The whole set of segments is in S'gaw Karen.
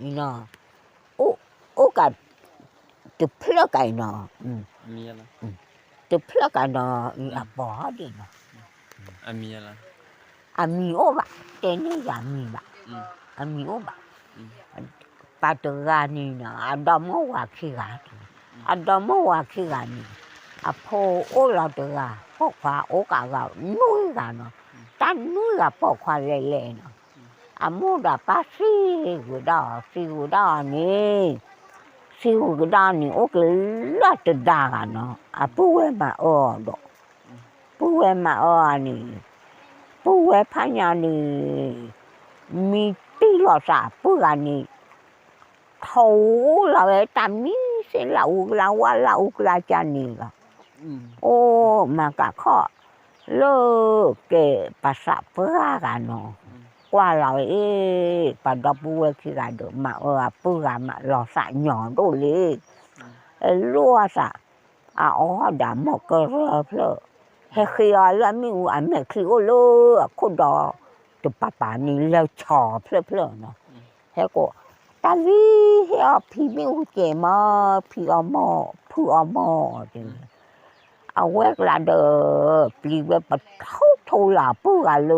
နီၤ, အိၣ်ကး တဖျၢၣ်ကးအံၤနီၤ, တဖျၢၣ်ကးနီၤ အံၤအပီၤဟီၣ်ဒံးနီၤ, အမံၤအိၣ်ဘၣ်, တဲန့ၢ်ယၤမံၤဘၣ်, အမံၤအိၣ်ဘၣ်, ပှၤတဂၤန့ၣ်နီၤ အဒီမါဝၤခံဂၤ, အဒီမါဝၤခံဂၤန့ၣ် အဖိအိၣ်လီၤတဂၤ ပိာ်ခွါအိၣ်ကးဂၤနွံဂၤနီၤ, တၢ်နွံဂၤပိာ်ခွါလဲၤလဲၤနီၤ, အမိၢ်ဒီးပၢ်သံဝဲဒၣ်အီၤ သံဝဲဒၣ်အီၤန့ၣ်, သံဝဲဒၣ်န့ၣ် အိၣ်က့ၤလၢတဒါဂၤနီၤ အပုၢ်ဝဲၢ်မၤအၢအီၤဒီး, ပုၢ်ဝဲၢ်မၤအၢအီၤန့ၣ်, ပုၢ်ဝဲၢ်ဖးညါန့ၣ် မံတံၢ်လီၤသးအပုၢ်ဂၤန့ၣ် ထိးလီၤဝဲတၢ်မံသ့ၣ်လၢအူကလါ ဝါလၢအူကလါကန့ၣ်လီၤ, အိၣ်မၤကးခီၣ် လၢကဲပှၤသးပှၢ်ဂၤနီၤ, ကွၢ်လီၤဝဲအ့ၣ် ပှၤဒီပုၢ်ဝဲၢ်ခံဂၤဒီး မၤအၢအပုၢ်ဂၤမးလီၤသးညီၤဒိၣ်လံ, ဟဲလိၣ်အသး, အအီၣ်ဒီးမီၢ်ကရၢဖျၢၣ်, ဟဲဃ့အီၤလၢအမ့ၣ်အူအမဲာ်ချံအိၣ်လၢအခိၣ်ဒီး တပၤပၤန့ၣ်လၢဆီဖျၢၣ်ဖျၢၣ်နီၤ, ဟဲကိး, တၢ်လံဟ့ၣ်အီၣ်ဖံမ့ၣ်အူကဲမး, ဖံအီၣ်မီၢ် ဖုအီၣ်မီၢ်တဲ, အဝဲကျါဒီး ပျံၤဝဲပထိထိလၢအပုၢ်ဂၤလၢ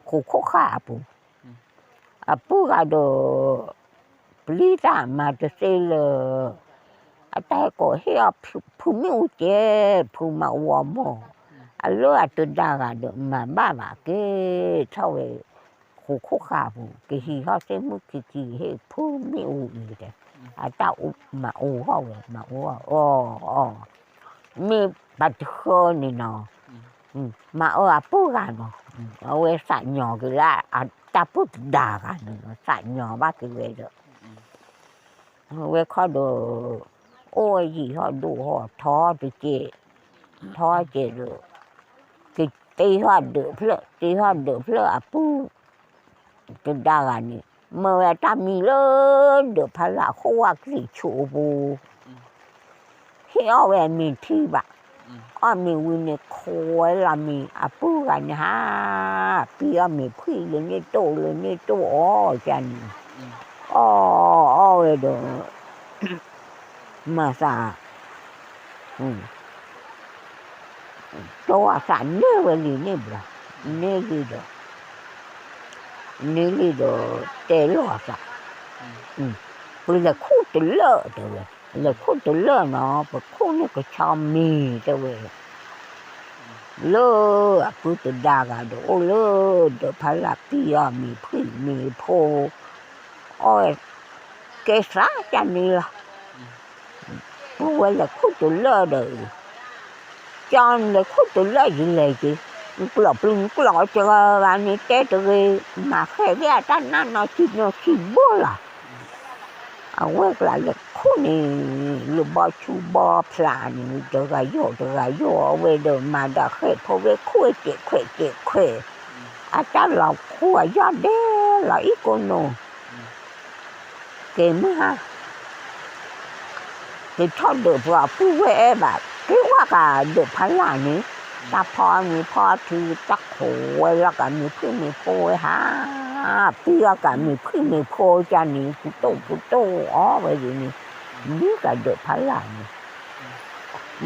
ဃိာ်ခိၣ်ဃၢ်အပူၤ, အပုၢ်ဂၤဒီး ပျံၤတၢ်မၤတသ့လၢ အတၢ်ဟဲကိးဟ့ၣ်အီၣ်ဖုမ့ၣ်အူကဲ, ဖုမၤအူအီၣ်မီၢ်, အလၢအတဒါဂၤဒီးမၤဘၣ်ဘၣ်က့ၤထီၣ်ဝဲ ဃိာ်ခိၣ်ဃၢ်အပူၤ ကဟံးထီၣ်သ့ၣ်မုၣ်ခံခံဟ့ၣ်ဖုမ့ၣ်အူအံၤတဲ, အတၢ်မၤအူဟီၣ်ဝဲ မၤအူအီၣ်အီၣ်အီၣ်, မ့ၢ်ပှၤတဃၢန့ၣ်နီၤ, မၤအၢအပုၢ်ဂၤနီၤ, အဝဲသးညီၤက့ၤလၢ တၢ်ပုၢ်တဒါဂၤန့ၣ်နီၤ သးညီၤဘၣ်က့ၤဝဲဒီး အဝဲခီဒီး အိၣ်ဝဲယံာ်ဟီၣ်ဒိၣ်ဟီၣ်ထီတက့ၢ်, ထီက့ၤဒီး ကတ့ဟီၣ်ဒၢးဖျၢၣ် တ့ဟီၣ်ဒၢးဖျၢၣ်အပုၢ် တဒါဂၤန့ၣ် မၢဝဲတၢ်မံလၢ ဒၢးဖးလၢ်အခိၣ်ဝၣ်ကလံၤဆူအပူၤ ဟ့ၣ်အီၣ်ဝဲအမ့ၤထံဘၣ်, အီၣ်မ့ၤဝံၤန့ၣ် ခိးဝဲလီၤမ့ၤ အပုၢ်ဂၤန့ၣ်ဟး ပံအီၣ်မ့ၤဖှံလၢန့ၣ်တိၢ်လၢန့ၣ်တိၢ်အီၣ်ကန့ၣ်, အီၣ်အီၣ်ဝဲဒီး မၤသး တိၢ်အသးန့ၢ်ဝဲလံန့ၣ်ဘျီ, န့ၢ်လံဒီး န့ၢ်လံဒီး တဲလိာ်အသး, ပလဲၤခူၣ်တလၢာ်တဲဝဲ, လဲၤခူၣ်တလၢာ်နီၤ ပခူၣ်န့ၢ်ကဆီမ့ၤတဲဝဲ, လၢအပုၢ်တဒါဂၤဒီးအိၣ်လၢ ဒၢးဖးလၢ်ပံအီၣ်မ့ၤဖှံမ့ၤဖိ အီၣ်ဝဲ ကဲသးကန့ၣ်လီၤ. ပဝဲလဲၤခူၣ်တလၢာ်ဒီး ကၠီလဲၤခူၣ်တလၢာ်ယလဲၤက့ၤ, ကျိာ်ပျုၤကျိာ်စှၤဂၤန့ၣ် တဲတဂ့ၤ, မၤဃဲၤသ့ၣ်အတၢ်နးနီၢ်ဆံးနီၢ်ဆံးဘိလီၤ. အဝဲကျါလဲၤခူၣ်န့ၣ် လၢဘီဆူဘီဖျးန့ၣ် တဂၤယိာ်တဂၤယိာ် အဝဲဒီးမၤဒီးဃဲၤဖိဝဲခူၣ်ဝဲစဲးခွဲးစဲးခွဲး, အတၢ်လီၤခူၣ်အယီၢ်ဒဲးလီၤအံၤကိးနိၣ် ကဲမုၢ်ဟါ က့ၤထီၣ်ဒၢးပှၤပုၢ်ဝဲၢ်အဲၣ်ဘၣ် က့ၤဝဲကးဒၢးဖးလၢ်န့ၣ်, တၢ်ဖီမ့ၤဖီထု တၢ်ခိးဝဲလီၤကးမ့ၤဖှံမ့ၤဖိဝဲဟး, ပံအီၣ်ကးမ့ၤဖှံမ့ၤဖိကန့ၣ် ပူၤတိၢ်ပူၤတိၢ်အီၣ်ဝဲဒ်န့ၣ်, မုၢ်ကးဒၢးဖးလၢ်န့ၣ်,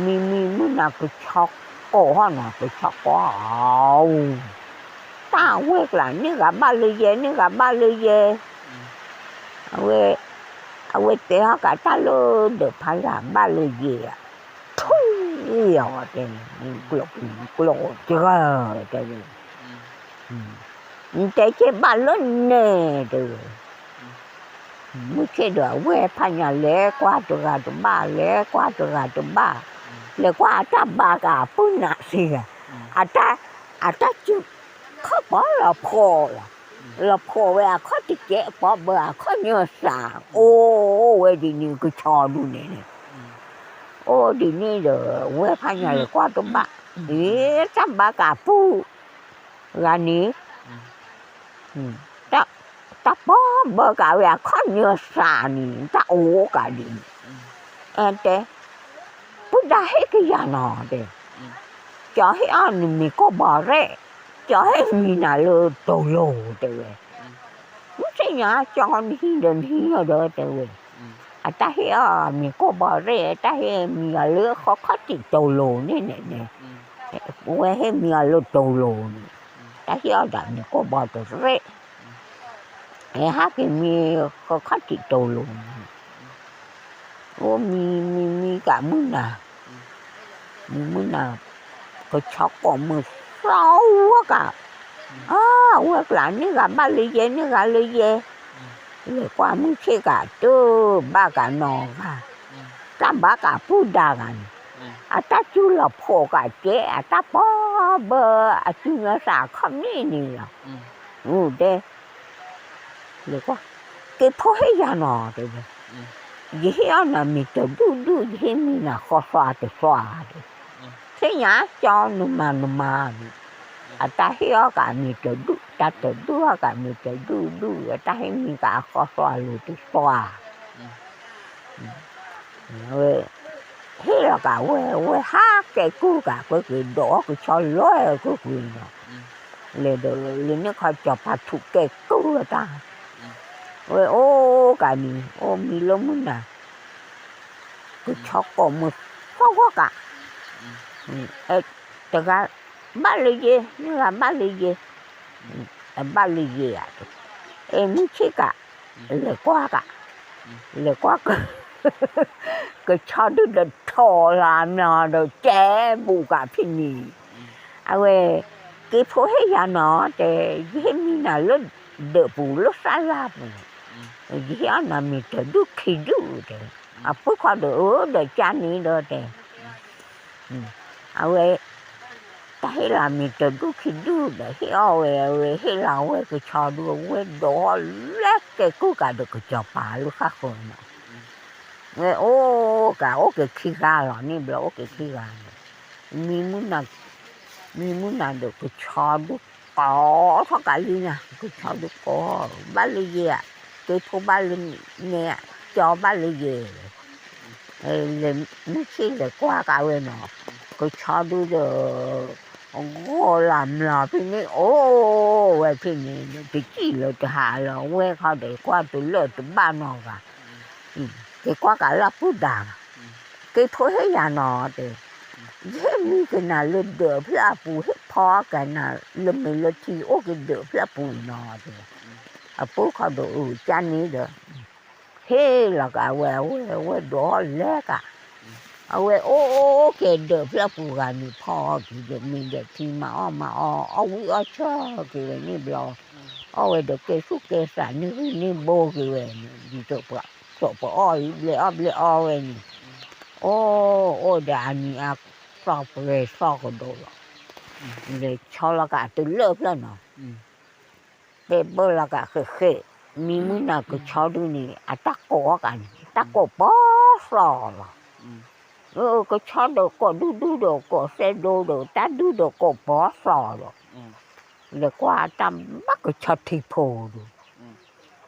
မံမံမုၢ်နၤကဆီကိးဟီၣ်နၤ ကဆီကိးအီၤ တၢ်ဝဲကျါ န့ၢ်ဂၤဘၣ်လၢယဲ န့ၢ်ဂၤဘၣ်လၢယဲ, အဝဲ, အဝဲတဲဟီၣ်ကးတၢ်လၢဒၢးဖးလၢ်ဘၣ်လၢယဲဧါ, ထူယီၤတဲ, ကျိာ်ပူၤကျိာ်စှၤတဲဝဲ, နတဲက့ၤဘၣ်လၢနဲတဲဝဲ, မုၢ်ဆ့ၣ်ဒီးအဝဲဖးညါလဲၤကွၢ်တဂၤတဘၣ် လဲၤကွၢ်တဂၤတဘၣ်, လဲၤကွၢ်အတၢ်ဘါကးအပုၢ်နးသ့ဧါ, အတၢ်, အတၢ်စုခီၣ်ပီလီၤဖှီၣ်လီၤ, လီၤဖှီၣ်ဝဲအခီၣ်တကဲးပီဘၢအခီၣ်ညီစး, အိၣ်ဝဲဒ်န့ၣ်ကဆီဒူၣ်န့ၣ်န့ၣ်, အိၣ်ဒ်န့ၣ်ဒီး အဝဲဖးညါလဲၤကွၢ်တဘၣ်, အ့ တၢ်ဘါကးပုၢ် ဂၤန့ၣ်, တၢ်ပီဘၢကးဝဲအခီၣ်ညီစးန့ၣ် တၢ်အိၣ်ကးဒ်န့ၣ်, အဲတဲ, ပုၢ်ဒါဟ့ၣ်ကယၤနီၤတဲ, ကၠီဟ့ၣ်အီၣ်နမံၤကိၢ်ဘီရဲၣ်, ကၠီဟ့ၣ်မံၤနၤလၢတိၤလိၤတဲဝဲ, မုၢ်ဆ့ၣ် ညါကၠီနဟံးဒီးနဟံးအီၤဒီးတဲဝဲ, အတၢ်ဟ့ၣ်အီၤမံၤကိၢ်ဘီရဲၣ် တၢ်ဟ့ၣ်မံၤအီၤလၢဃီခီၣ်ထံးတိၤလိၤန့ၣ်န့ၣ်န့ၣ်, ဝဲဟ့ၣ်မံၤအီၤလၢတိၤလိၤန့ၣ်, တၢ်ဟ့ၣ်အီၤဒၣ်မံၤကိၢ်ဘီတရဲၣ်, ဟဲဟးက့ၤမံၤဃီခီၣ်ထံးတိၤလိၤန့ၣ် အိၣ်မံမံမံကးမုၢ်နၤ, မံမုၢ်နၤ, ကဆီကိးမုၢ်သီဝဲကး, အဝဲကျါန့ၢ်ဂၤဘၣ်လၢယဲ န့ၢ်ဂၤလၢယဲ, လဲၤကွၢ်မုၢ်ဆ့ၣ်ကးတဘၣ်ကးနီၤဂၤ, တၢ်ဘၣ်ကးပုၢ်ဒါဂၤန့ၣ်, အတၢ်စူၤလီၤဖိးကးကဲ အတၢ်ပီဘၢ အစူၤညီသးအခီၣ်မ့ၣ်န့ၣ်လီၤ, တဲ လဲၤကွၢ်, က့ၤဖိဟ့ၣ်ယၤနီၤတဲဝဲ, ယဟ့ၣ်အီၣ်နၤမ့ၤတဒူၣ်ဒူၣ် ယဟ့ၣ်မံနၤဃီသွါတသွါဒီး, သ့ၣ်ညါကၠီနမၤနမၤန့ၣ်, အတၢ်ဟ့ၣ်အီၣ်ကးမ့ၤတဒူၣ် တၢ်တဒူၣ်အီၣ်ကးမ့ၤတဒူၣ်ဒူၣ် အတၢ်ဟ့ၣ်မံကးဃီသွါလိၤတသွါ ဝဲ ဟ့ၣ်လီၤကးဝဲ ဝဲဟးကဲကုၢ်ကး ကွဲက့ၤဒိးအီၣ်ကဆီလီၤကွံာ်ကွံာ်နီၤ, လဲၤဒီးလၢန့ၣ်ခီစီၤပၤထူးကဲကုၢ်ဝဲတၢ်, ဝဲအိၣ်ကးန့ၣ် အိၣ်မံလၢမုၢ်နၤ, ကဆီကိးမုၢ်သီဂီၢ်ကး, တဂၤဘၣ်လၢယဲ မ့ၢ်ဂၤဘၣ်လၢယဲ, အဘၣ်လၢယဲဧါ, အဲမုၢ်ဆ့ၣ်ကး, လဲၤကွၢ်ကး, လဲၤကွၢ် ကဆီဒုဒီးထီၣ်လၢမ့ၢ်ဒီးကဲဘူးကးဖဲန့ၣ်, အဝဲ က့ၤဖိဟ့ၣ်ယၤနီၤတဲ, ယဟ့ၣ်မံနၤလၢဒၢးပူၤလၢသၣ်လၢ်ပူၤ, ယဟ့ၣ်အီၣ်နၤမ့ၤတဒူၣ်ခံဒူၣ်တဲ, အဖုခီဒီးအၢဒီးကၢ်န့ၣ်ဒီးတဲ အဝဲ တၢ်ဟ့ၣ်လီၤမ့ၤတဒူၣ်ခံဒူၣ်ဒီး ဟ့ၣ်အီၣ်ဝဲ အဝဲဟ့ၣ်လီၤဝဲကဆီဒု အဝဲဒိးလၢကဲကုၢ်ကးဒီးကစီၤပၤလၢဃၣ်ဃၢၤနီၤ, ဝဲအိၣ်ကးအိၣ်က့ၤခံဂၤလီၤ န့ၣ်ဘျီအိၣ်က့ၤခံဂၤန့ၣ်, မံမုၢ်နၤ, မံမုၢ်နၤဒီးကဆီဒုကိးထီၣ်ကးလံနၤ ကဆီဒုကိး, ဘၣ်လၢယဲဧါ, က့ၤဖိဘၣ်လၢနဲဧါ, ကၠီဘၣ်လၢယဲ လဲၤမုၢ်ဆ့ၣ်လဲၤကွၢ်ကးဝဲနီၤ, ကဆီဒုဒီး ဂီၤလၢမျီၤဖဲန့ၣ် အိၣ်ဝဲဖဲန့ၣ် တစံၣ်လၢတဟးလီၤ ဝဲခီဒီးကွၢ်တလၢာ်တဘၣ်နီတဂၤ, က့ၤကွၢ်ကးလၢပုၢ်ဒါ, က့ၤဖိဟ့ၣ်ယၤနီၤတဲ, ယဟ့ၣ်မံက့ၤနၤလၢဒၢးဖျၢၣ်အပူၤ ဟ့ၣ်ဖီက့ၤနၤလၢမ့ၤလၢထံ အိၣ်က့ၤဒၢးဖျၢၣ်ပူၤနီၤတဲ, အပုၢ်ခီဒီးအုကၢ်န့ၣ်ဒီး ဟ့ၣ်လီၤကးဝဲ အဝဲဝဲဒိးအီၣ်လဲၤကး, အဝဲအိၣ်အိၣ်က့ၤဒၢးဖျၢၣ်ပူၤဂၤန့ၣ် ဖီက့ၤဒီးမ့ၤဒီးထံ မၤအီၣ်မၤအီ အီၣ်ဝံၣ်အီၣ်ဆၢက့ၤဝဲန့ၣ်ဘျီ, အီၣ်ဝဲဒီးကဲဆူၣ်ကဲသးန့ၢ်ဂံၢ်န့ၢ်ဘိက့ၤဝဲန့ၣ် ဒ်သိးပှၤစိာ်ပအီၣ်အံၤ ဘျဲးအီၣ်ဘျဲးအီဝဲန့ၣ်, အိၣ်အိၣ်ဒီးအနံၤအါသီပှဲၤသီကဒီးလီၤ, လဲၤဆီလီၤကးတလၢာ်ဖျၢၣ်နီၤ တဲဘၢလီၤကးဃဲးဃဲး, မံမုၢ်နၤကဆီဒုန့ၣ် အတၢ်ကိးအီၣ်ကးန့ၣ် တၢ်ကိးပီသီလီၤ, ကဆီဒီးကိးဒူၣ်ဒူၣ်ဒီးကိးသဲဒိဒီး တၢ်ဒူၣ်ဒီးကိးပီသီလီၤ, လဲၤကွၢ်တၢ်ဘၣ်ကဆီထံဖိဒုး,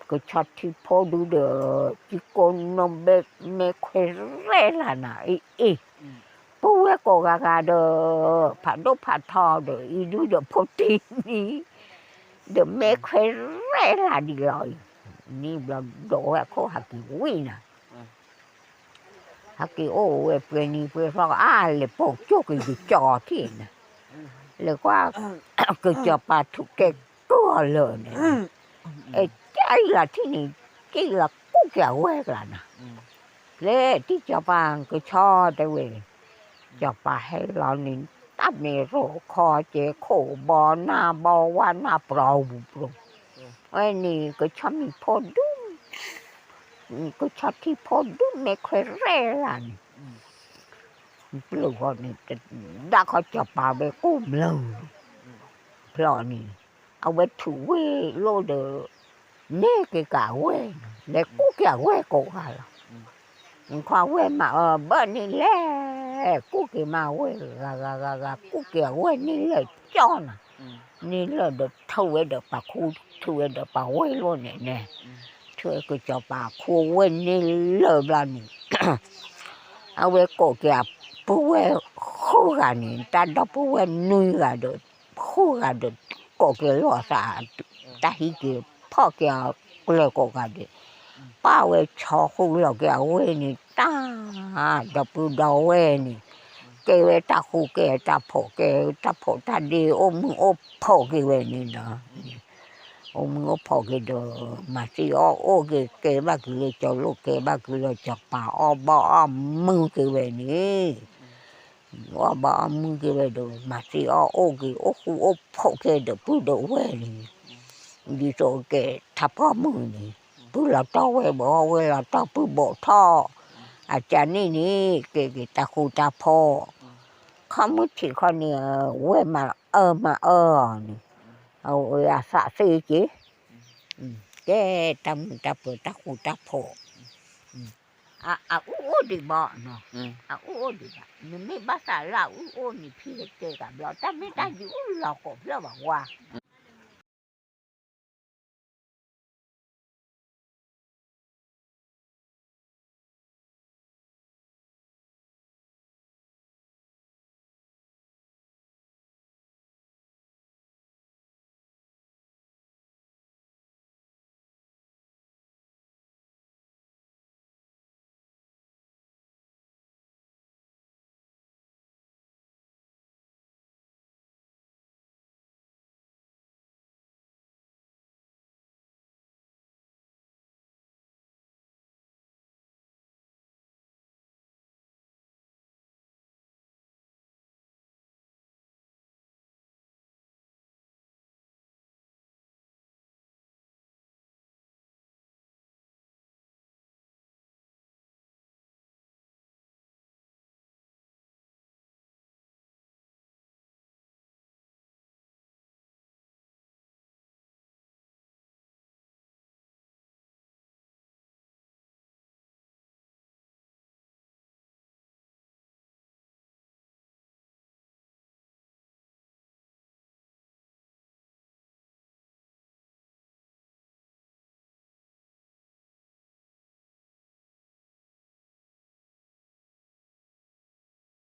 ကဆီထံဖိဒုဒီး ကံကိနိဘဲမဲခွဲရဲၣ်လၢနၤ အ့ၣ်အ့ၣ် ပုၢ်ဝဲၢ်ကိးဂၤဂၤဒီး ဖးဒိၣ်ဖးထီဒီး အံၤဒုဒီးဖိတံၢ်နံၤ ဒီးမဲခွဲရဲၣ်လၢဒ်လီၤအံၤ, န့ၣ်ဘျီဒိးဝဲအခိၣ်ဟးက့ၤဝံၣ်နၤ, ဟးက့ၤအိၣ်ဝဲပှဲၤနံၤပှဲၤသီ အါလဲၤပိာ်ကၠိၣ်က့ၤကစီၤထံၣ်နၤ, လဲၤကွၢ် ကစီၤပၤထူးကဲကုၢ်အီၤလၢာ်န့ၣ်, အဲကၢ်အံၤလီၤထံၣ်န့ၣ် က့ၣ်လီၤကူၣ်က့ၤအဝဲကျါနၤ လဲၤတံၢ်စီၤပၤကဆီတဲဝဲ, စီၤပၤဟဲလီၤန့ၣ် တၢ်မ့ၢ်ရိခီကဲခိၣ်ဘီနၢ်ဘီဝါနၢ်ပျီပူၤပျီ, ဝဲန့ၣ်ကဆီမံၤဖိဒူၣ်, ကဆီထံဖိဒူၣ်မဲခွဲရဲၣ်လၢန့ၣ်, ပျိၢ်ဃီန့ၣ် ဒၣ်ခီစီၤပၤဝဲကိၣ်မျၢၢ်, ဖျီၣ်န့ၣ် အဝဲထုးဝ့ၢ်လိၣ်ဒီး နဲၣ်က့ၤကးဝဲၢ်, လဲၤကူၣ်က့ၤအဝဲၢ်ကိးဂၤလီၤ. နခွါဝဲၢ်မၤအီၤဘၣ်န့ၣ်လဲၣ်, ကူၣ်က့ၤမၤဝဲၢ်ဂၤဂၤဂၤဂၤ ကူၣ်က့ၤအဝဲၢ်န့ၣ်လၢာ်ကၠီနၤ, န့ၣ်လၢာ်ဒီးထုးဝဲဒီးပာ်ခူ ထုးဝဲဒီးပာ်ဝဲၢ်လိၣ်န့ၣ်န့ၣ်, ထုးကစီၤပၤခူအဝဲၢ်န့ၣ်လၢာ်ဘျီန့ၣ် အဝဲကိးက့ၤအပုၢ်ဝဲၢ်ဃုဂၤန့ၣ် တၢ်ဒီပုၢ်ဝဲၢ်နွံဂၤဒီး ဃုဂၤဒီး ကိးက့ၤလီၤသး တၢ်ဟံးက့ၤဖီၣ်က့ၤအီၤ ပှၤကညီဖိလၢပှၤကညီဖိလၢကီၢ်ပူၤကျဲကိးဂၤဒဲး, ပာ်ဝဲဆီဃူလီၤက့ၤအဝဲန့ၣ်တၢ်, ဒီပုၢ်ဒီဝဲၢ်န့ၣ်, ကဲဝဲတၢ်ဃူကဲတၢ်ဖိး ကဲတၢ်ဖိးတၢ်ဒ့ အိၣ်မုာ်အိၣ်ဖိးက့ၤဝဲန့ၣ်ဒီး အိၣ်မုာ်အိၣ်ဖိးက့ၤဒီး မၤသံအီၣ်အိၣ်က့ၤ ကဲဘၣ်က့ၤလၢကၠီၤလိၣ် ကဲဘၣ်က့ၤလၢကၠီၤပၤ အီၣ်ဘၣ်အီၣ်မုာ်က့ၤဝဲန့ၣ်, အီၣ်ဘၣ်အီၣ်မုာ်က့ၤဝဲဒီး မၤသံအီၣ်အိၣ်က့ၤ အိၣ်ဃူအိၣ်ဖိးက့ၤဒီပုၢ်ဒီဝဲၢ်န့ၣ်, ဒ်သိးကဲထးပှၢ်မုၢ်န့ၣ်, ပုၢ်လီၤတီၢ်ဝဲဘၣ် ဝဲၢ်လီၤတီၢ်ပုၢ်ဘီၣ်ထီၣ်, အကန့ၣ်န့ၣ် ကဲက့ၤတၢ်ဃူတၢ်ဖိး, ခီမုၢ်ထံးခီန့ၣ် ဝဲၢ်မၤအၢမၤအၢအီၤန့ၣ်, အဝဲအသးသ့က့ၤ, ကဲတၢ်မုာ်တၢ်ပၢၤတၢ်ဃူတၢ်ဖိး, အအုၣ်အိၣ်ဒံးဘၣ်, အအုၣ်အိၣ်ဒံးဘၣ် နမ့ၢ်ဘၣ်သးလၢအအုၣ်အိၣ်န့ၣ် ဖံကတဲကဘျီ တၢ်မ့ၢ်တၢ်ယုၢ်အုၣ်လီၤကိးဖျၢၣ်ဘၣ်ဝါ,